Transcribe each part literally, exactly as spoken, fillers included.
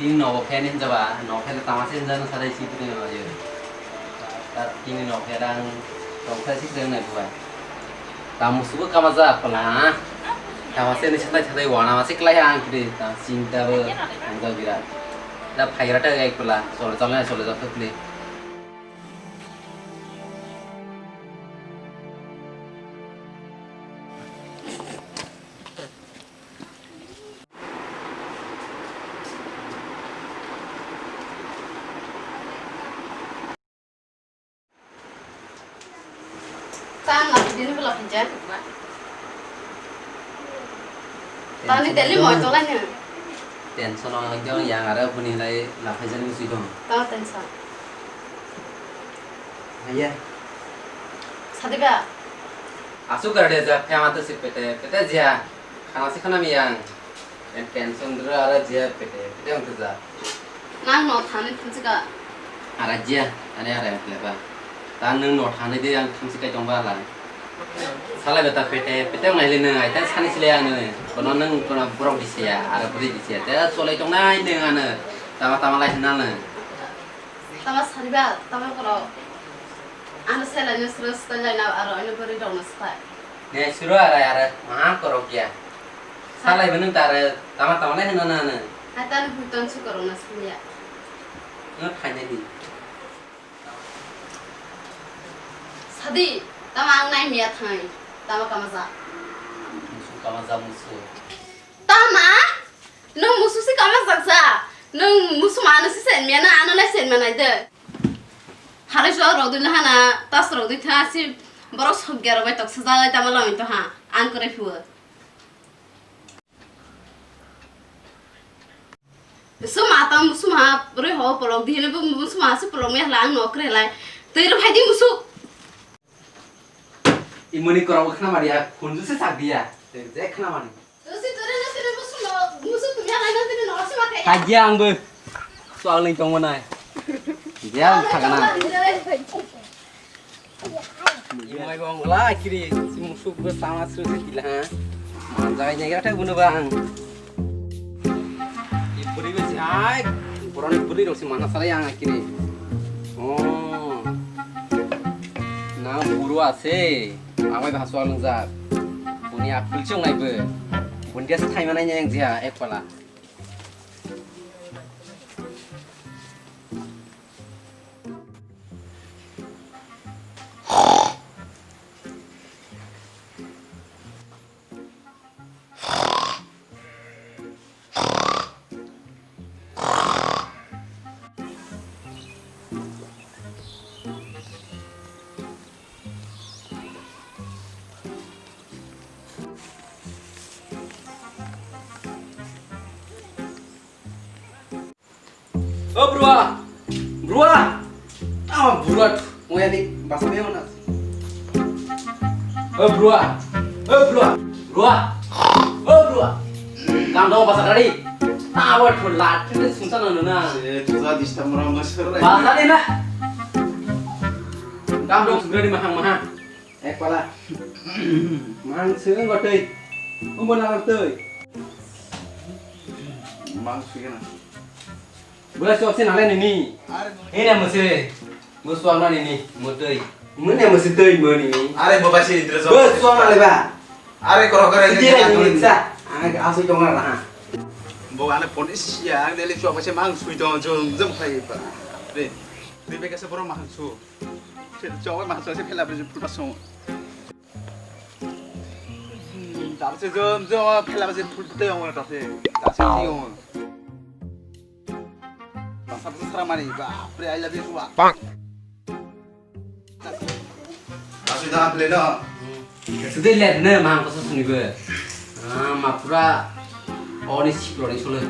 Nogo phen hinjaba, no phen tama se hinjano sadai si putui no ayo. Ta tini no phen ang tong khe si khe nai buai. Tamu sugo kama ja pala. Tama se ni sadai sadai wana ma se klai ang kri ta chinta bo ang ja birat. Da phaira ta gai pala, solo solo solo solo kli. Tang na din bela pun jan. Tani Delhi mo to lanya. Tension o jong yang ara buni lai la phai jan musi dong. Ta tension. Haiya. Sadi ba. Asu garde ja phama to sipete pete jia. Khana si khana miyang. Tension dra ara jia pete pete ang tuja. Nang no thani thunsi ka. Ara jia, ani ara pele ba. Ta nung no thani de ang thunsi kai tong ba la. Sala beta pete pete ang nai nung ai ta sani sile ang nung. Kono nung kono borok di sia, ara buri di sia. Te solai tong nai nung ano. Tama tama lai hinal nung. Tama sari ba, tama koro. Ano selai no sro stai lai na aro ano buri rok no stai. Ne suro arai arai, maha korok ya. Salai bo nwng tare, tama tama lai hwnna na nang. Hai tani buiton su korok na sanya. Nwng phainai di. Sadi, tama ang nai miya thai, tama kama ja. Musu kama ja musu. Tama? Nwng musu si kama jaksa. Nwng musu mano si sen miya na, ano nai sen manai de. Hari so rok dui lahana, tas rok dui tha si borok sok gero bai tok sajak tama lami to ha. Ang kore phuo. Suma tam suma roi ho polok di hele bu suma si polok me hla ang no kre lai. Tei ro phai di musu. Imoni korok khna maria khunju se sak dia. Tei je khna mani. Tei si tore na tore musu no musu tu ya lai na tore no si ma khe. Kajia ang bu. So ang ling tong manai. Dia ang thagana. Imai bong la kiri si musuk bo sama sru se tila ha. Manjai ne ga thai bunu bang. Ibri be si ai. Boroni buri rok si mana sala yang kiri. Oh. Na buru ase. Amai bahasa alung jak. Buni apil chung nai be. Buni dia se thai mana yang jia ek pala. O Brua! Brua! Tama Brua moya ni basa be mana? O Brua! O Brua! Brua! O Brua! Kam dong basa kari. Tama thon la thile sungsa na na. Se tuja disturb mora mo sir. Basa de na. Kam dong sugri mahang mahang. Ek pala. Mang sing ngotei. Umbo na tei. Mang sing na. Bula sok se nale nini. Ini mesti. Musuang na nini mutei. Mune mesti tei muni. Are baba si indra sok. Bula suang nale ba. Are koro koro ini. Ini sa. Ang asu tong na. Bo ane ponis ya ang deli sok se mang sui tong jom jom khai ba. Re. Ni beke se boro mang su. Chawai mangsa se phela bri phulba song. Tar se jom jom phela bri phul te yong ta se. Ta se ti yong. Masa bri sara mani ba pre I love you ba. Bang. Asu da play no. Sudai le ne mang ko suni be. Ah, ma pura oni siklo ni solo.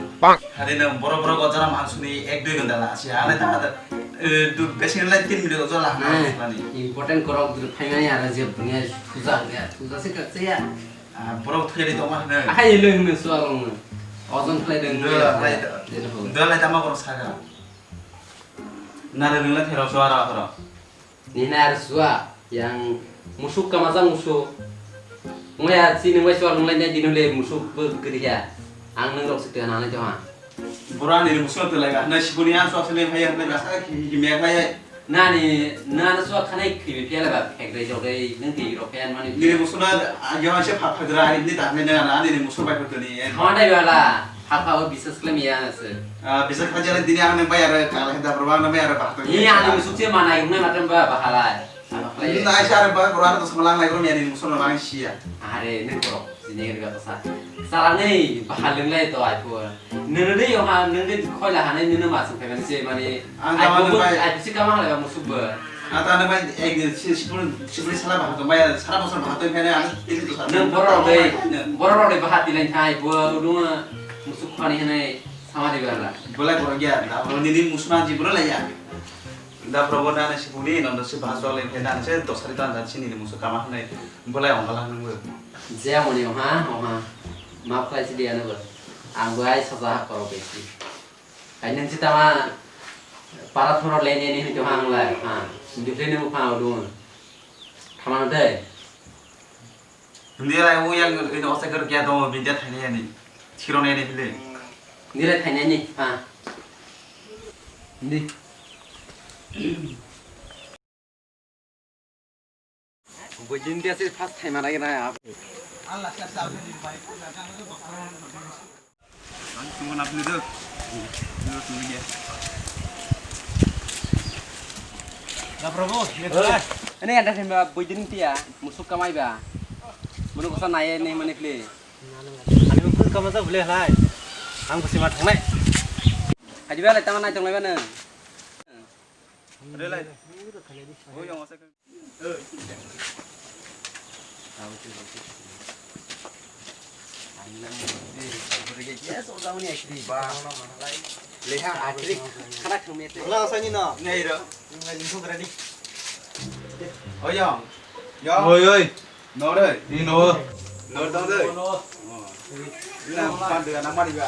Hari no boro boro gojara mang suni ek dui ghonta la si ale ta. Eh, du besi lai tin minute ojo la hana. Important korok dulu phaimani ara je bunya thuja ya, thuja se kakse ya. Ah, borok thwiri tongma hwno. Akhai le hwno suarong no. Ojon khlai dong. Do lai tama borok saga. Nare nung lai thero suara khoro. Ni nare sua yang musuk kama jang musuk. Ngoya si nung bai suarong lai nai dinu le musuk bo gri ya. Ang nung rok se tena nai to ha. Bora nini musuno twlai ba, na sibuni ang suak sene phai, na gasa ki, ki me phai. Nani, nana suak khanai khimi phiya ba, phek dai jok dai, nang ti ro phiya mani. Nini musuno agyo ase pha pha dra, ani ni ta ne na, nini musuno bai pha toni. Khama dai bala, pha pha o bisas khlem ya se. Ah, bisas kha jale dini ang nang bai ara kala heda bro, ang nang bai ara ba to. Ni ani musuk se mana yung na matam ba, ba halai. Nini na ai sar ba, bro, ara to samalang lai bro, ani musuno lang sia. Are, nang bro. Sini kiri kata sa. Salangi bahal lenglai to ai pun. Nini dei yo ha, nini dei khoi la hanai nini masuk phaimani se mani. Ang ai kawan pun bai. Ai pun si kama halai ba musuk ba. Ata na bai ek din si, sipul, sipul sala bahato bai, sara bosor bahato phai na, ano tini to sa. Nang borok dei, borok dei bahati lain thai bo, udung musuk khani hanai sama di bala. Bolai borok ya, da borok nini musuk na ji borok lai ya. Da borok na sipuni, nondo si bahas lai phai na, se to sari tan jan sini musuk kama hanai. Bolai ongala nang bo. Je moni oha, oha. Map khlai si dia nabo. Ang bo ai saja ha korok besi. Ai nang si tama para thoro le ne ne hito hang lai. Ha. Dikle ne mo pha odun. Thamano dei. Hindi lai u yang ino osa ger kya to binja thani ani. Chiro ne ne hile. Hindi lai thani ani. Ha. Hindi. Bujin dia sih pas thai mana kena ya. Ang cuma nak beli tu. Dulu tu dia. Da Prabhu, ini ada sih bujin dia, musuk kamai ba. Munu kosa nai ni mani kli. Ani pun kama sa beli lai. Ang kusi mat thang nai. Kaji ba lai tangan nai tong lai ba nang. Relai. Oh, yang masa kan. Leha, akhiri, khana khangme te. Wala, asani no. Nei ro. Ngai jin thok rani. Oh, yang. Yang. Oi, oi. Nore. Ni no. Nor dong doi. Oh. Ina pan de na mari ba.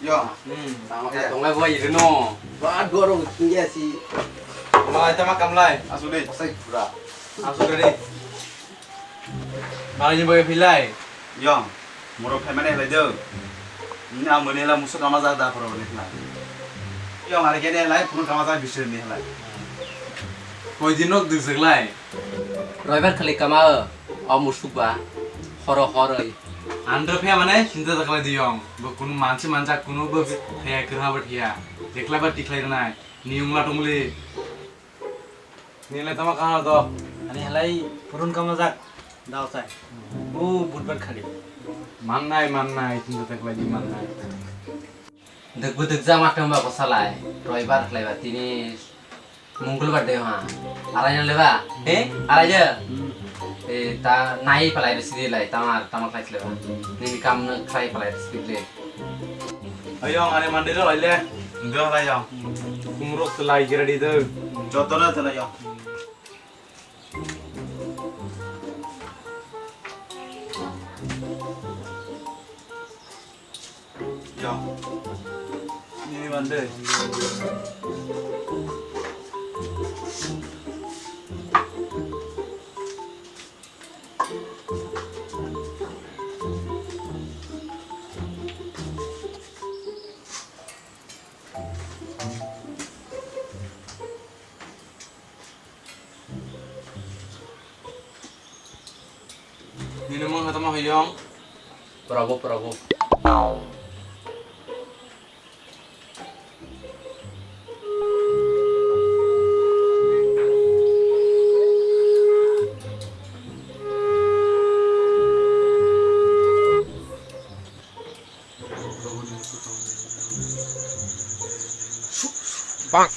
Yo. Hmm. Tamo ya tonglai bo idu no. Ba gorong tingya si. Mai tama kamlai. Asu de. Sai pura. Asu de. Malai ni boy philai. Yong, moro phaimani helai do. Ni ang mani helai musuk kama jak da phoro ni helai. Yong, ari kene helai, phunu kama jak bisir ni helai. Koi din nok dwjak lai. Roibar khali kama o, o musuk ba, horo horoi. Andro phe mane, chinta tak lai di yong. Bo kunu mansi manjak, kunu bo thaya, kwrha bo thaya. Jekla ba tiklai rwnai. Ni ungla tongli. Nile tama kano do. Ani halai purun kama jak. Dao chai. O budbar khali. Mannai, mannai, chinta tak lai di mannai. Dek budek jama tong ba kosalai. Roibar khlai ba tini mungkul ba de ha. Arai na leba. Eh? Arai je. Eh, ta nai palai bisi lai. Tama, tama khlai leba. Nini kam no khlai palai bisi le. Ayong, ani mandi ro lai le. Ndo lai yong. Kumrok telai gira di do. Joto na telai yong. Yong. Ini mandi. Nini mung khe tamo hai yong? Prabu, Prabu. Bang.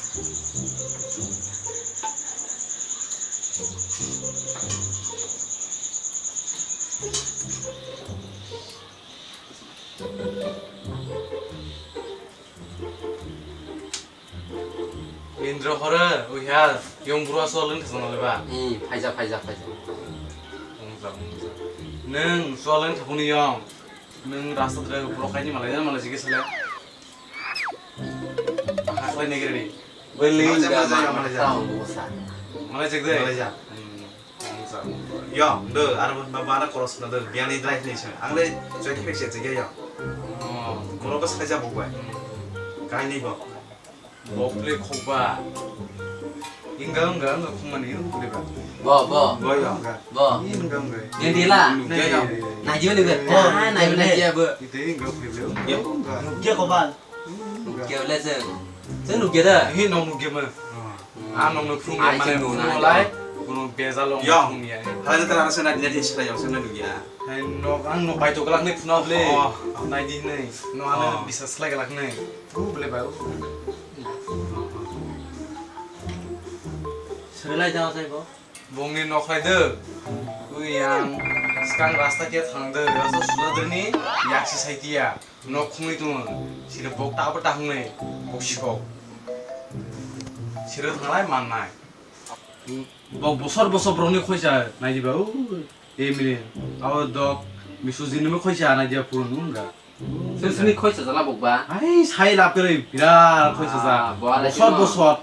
Indra hore, uiha, yong buru aswk lwng thajak nang le ba? Hmm, phaijak, phaijak, phaijak. Wngkha, wngkha. Nwng swk lwng thapung ni yong. Nwng rasta dre borok kaini malai, malai jigi sale. Haklai nai giri. Bai lwng malai jak, da malai jak, ma-, malai jak. Tang busa. Malai jak de? Malai jak. Hmm. Yo, do, aro ba, ba, aro koros na do, biyani drai ni sa. Ang le twenty five se jege yo. Oh. Kono ba saja bo bai. Kaini bo. Bo ple khokba. Inga, inga, inga, khumani, inga, ple ba. Bo, bo. Bo, yo, inga. Bo. Inga, inga. Yang dila. Nunggu, yo. Naju ni ber. Oh, ah, naju, naju ya, bo. Itu inga, ple, ple. Yo. Inga. Nunggu, koban. Nukya le chwng. Chwng nukya da? Hi, nong nukya mo. Ah, nong nuk phung ya, mane phung lai. Kono bejal nong phung ya. Hala jeta rasa na dia dia sila yang sana nukya. Hai, no, ang no pai to galak ne phuna ble. Oh. Nai di ne. No, ano bisa sila galak ne. Tu ble ba. Sila jang sai ko. Bongni nokhlai de. Ui yang skang rasta khe thang de. Rasta suna de ni yaksi sai tiya. Nok khungwi tongo. Sire bok ta abo ta hwngnai. Bok sikok. Sire thanglai mannai. Bok bosor bosor borokni khoisa nai diba. Ui, emini. Abo dok misu jinimi khoisa nai diba purun wngkha. Sini khoisa jala bok ba. Ai sai lap kere birat khoisa ja. Ah, bo ala bosor simo. Bosor.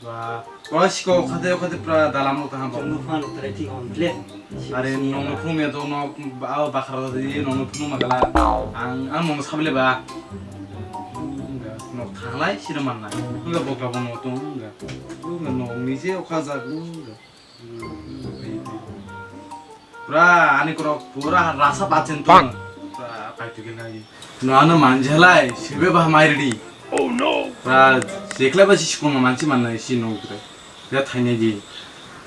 Ba, pura siko khate khate pura dalam no kaham. Chwng nukha nuktarai thik hwn ble. Are nong no phung me to no ba, bakhara di nong no phung ma gala. Ang, ang nong sabile ba. Nok thanglai sira mannai. Nga bokla bo no tong nga. Nga nong ni je okha jak nga. Pura ani korok pura rasa pachin tong. Pura pai tu gina. No ano manjalai sibe ba mai ready. Oh no. Pura jekla ba si sikung manchi mannai si no gre. Ya thainai di.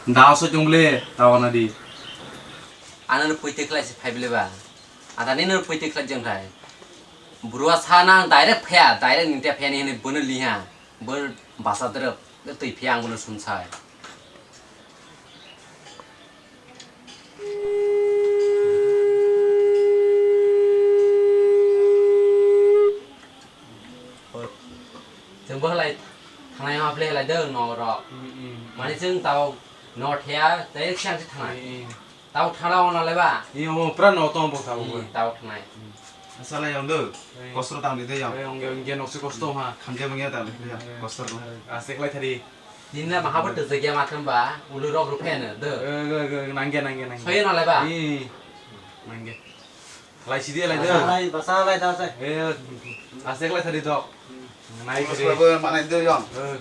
Da so jongle tawana di. Ano no puite khlai se phai bile ba. Ada ni no puite khlai jeng thai. Burua sa nang direct phaya, direct ninte phaya ni hini bono liha. Bo basa terep twi phaya ang bono sumsai. Chwng bo halai thangnai ma phle halai dong no ro. Mm, mm. Mani chwng tao no thya tei siang si thangnai. Mm, mm. Tao thana ono le ba? Iyo, mo pura no tong bo tao bo. Tao thangnai. Asala yang do. Kosro tang de yang. Ongge ongge noksi kosto ha. Khamje bangya tang de. Kosro. Asek lai thari. Nini la maha bo tejak ya matham ba, ulu rok ruphe no, de. Nangge, nangge, nangge. Soyo no lai ba? Ih, nangge. Lai sidi lai de. Basa lai, basa lai da se. Eh, asek lai sadi dok. Nai sidi. Baba manai de yon. Eh.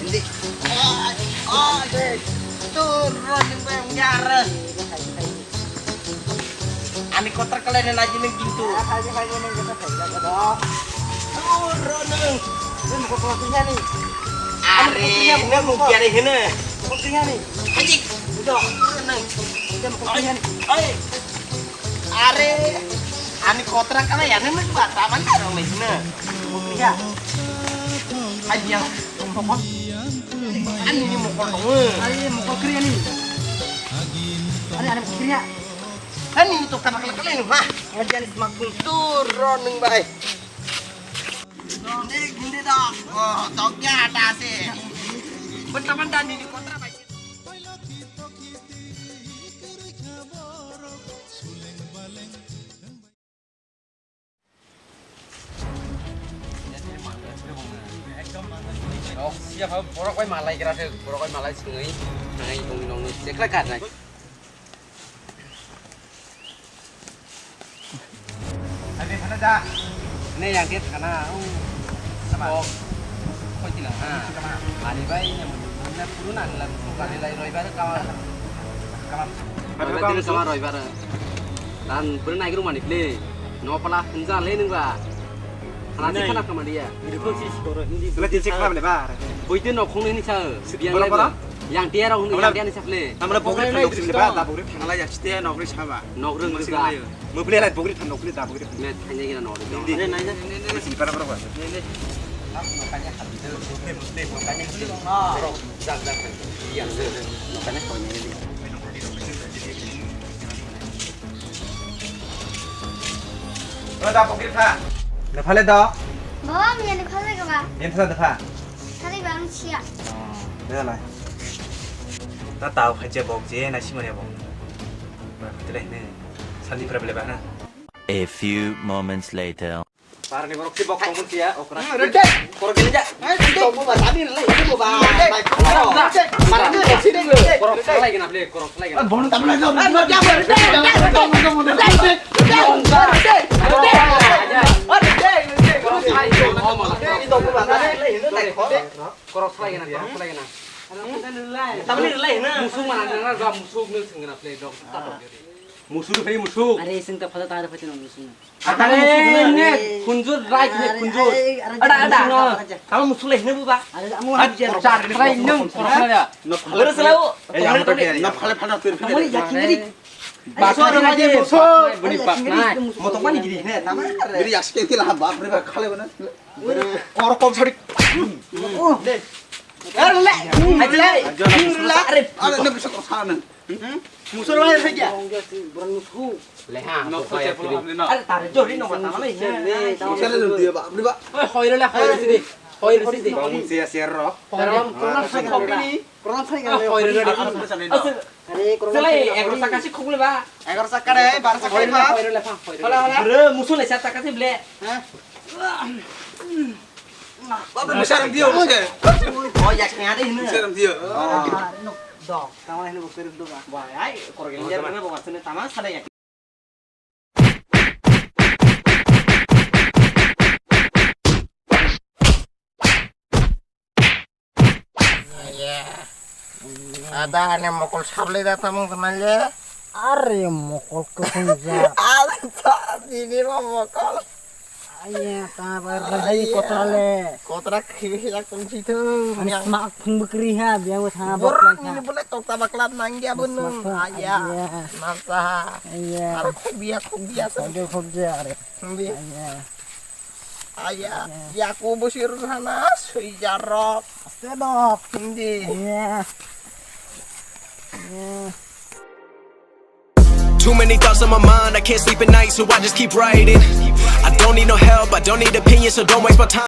Hindi. Ay, ay, turun yung bayang yara. Ani kotor kalian yang lagi neng gitu. Turun neng. Are, neng mungkin ada hina. Anjing. Turun neng. Ay, ay. Are. Ani kotra kala ya nang ba ta man ta rong lai sini. Bukri ya. Ai dia. Ani ni mokol dong. Ai mokol kri ani. Ani ani mokol kri ya. Ani ni to kana kala kala ni ha. Ngaji ani semakin turun neng bai. Dong deh gini dong. Oh, tokya ada sih. Benta benta ni di kotra bai. Rok siya pha borok bai malai gra se, borok bai malai swngai, swngai tongwi nongni chekla karnai. Ade phana da. Ne yang dia thana, oh. Sama. Oh. Koi tila, ha. Sama. Ani bai ne mun na puru na la, kali lai roi bar kama. Kama. Roi bar kama roi bar. Dan beri naik rumah ni ple. No pala hunja le nung ba. Hana si khana kama dia. Ini pun sih koro hindi. Sila jinsi kama le ba. Boite no khong ni sa. Biang le ba. Yang dia rong ni yang dia ni saple. Tamra bokre thang nokri le ba, da bokre thang la ya chite nokri saba. Nok rung rung ga. Mo ple la bokre thang nokri da bokre. Me thanya gina nok rung. Hindi. Nai nai. Mo sini para para ba. Nai nai. Jak jak. Yang se. Nokanya kau ni. Ro da bokre tha. Na phale da. Baba, miyani phale ga ba? Miyani phale da pha. Thari bang sia. Da lai. Ta tau khaje bok je na simani bok. Ba khutile ne. Sali problem ba na. A few moments later. Parni borok si bok tong sia okra. Rede. Korok ini ja. Tong ba tadi le ini ba. Marang ni si deng le. Korok lagi na ple, korok lagi na. Bon tam lagi. Korok lagi na, korok lagi na. Tamni lai na. Musuk mana na, na, musuk ni sengena ple dok. Musuk phai musuk. Are sing ta phata ta phata na musuk. Atare ne khunjur rai ne khunjur. Ada ada. Tama musulai ne buba. Are amu hajar. Char rai nung korokla ya. No phale selalu. Eh, yang tak ya. No phale phale tu. Kamu ni yakin ni. Bakso ada aja musuh. Buni baknai. Motok mani gini ne. Tama. Jadi yaske tila bap re bak khale bana. Korok kom sari. Oh. Deh. Are le. Aja le. Are. Are ne bisa kok sana. Musur lahir saja. Leha. Are tare jori no mata mana ini. Musur lahir dia bak re bak. Oi hoiro le hoiro sidi. Hoiro sidi. Bang sia sia ro. Korom korom sai kau ini. Korom sai kau. Hoiro le. Are korom sai. Egarota kasi khukle ba. Egarota kare, barota kare ba. Hoiro le pha. Hoiro le. Bre musul le sata kasi ble. Hah? Bapak besar dia musul. Oh ya kaya deh ini. Besar dia. Dok, kamu ini bukan dok. Wah, ai korok yang dia mana bukan sini taman sana ya. Ada ane mokol sable da tamung teman le. Are mokol kepung ja. Ada ini mah mokol. Aya ta bar lagi kotra le. Kotra kiri ya kung situ. Ani smak phung bekri ha biang wes ha bor bakla ini ha. Boleh tok tabak lat nangya bunung. Aya. Masa. Aya. Ar khobia khobia sa. Khobia khobia are. Aya. Aya, yaku busir sana sui jarok. Aste dok. Hindi. Iya. Iya. Too many thoughts on my mind, I can't sleep at night, so I just keep writing. I don't need no help, I don't need opinions, so don't waste my time.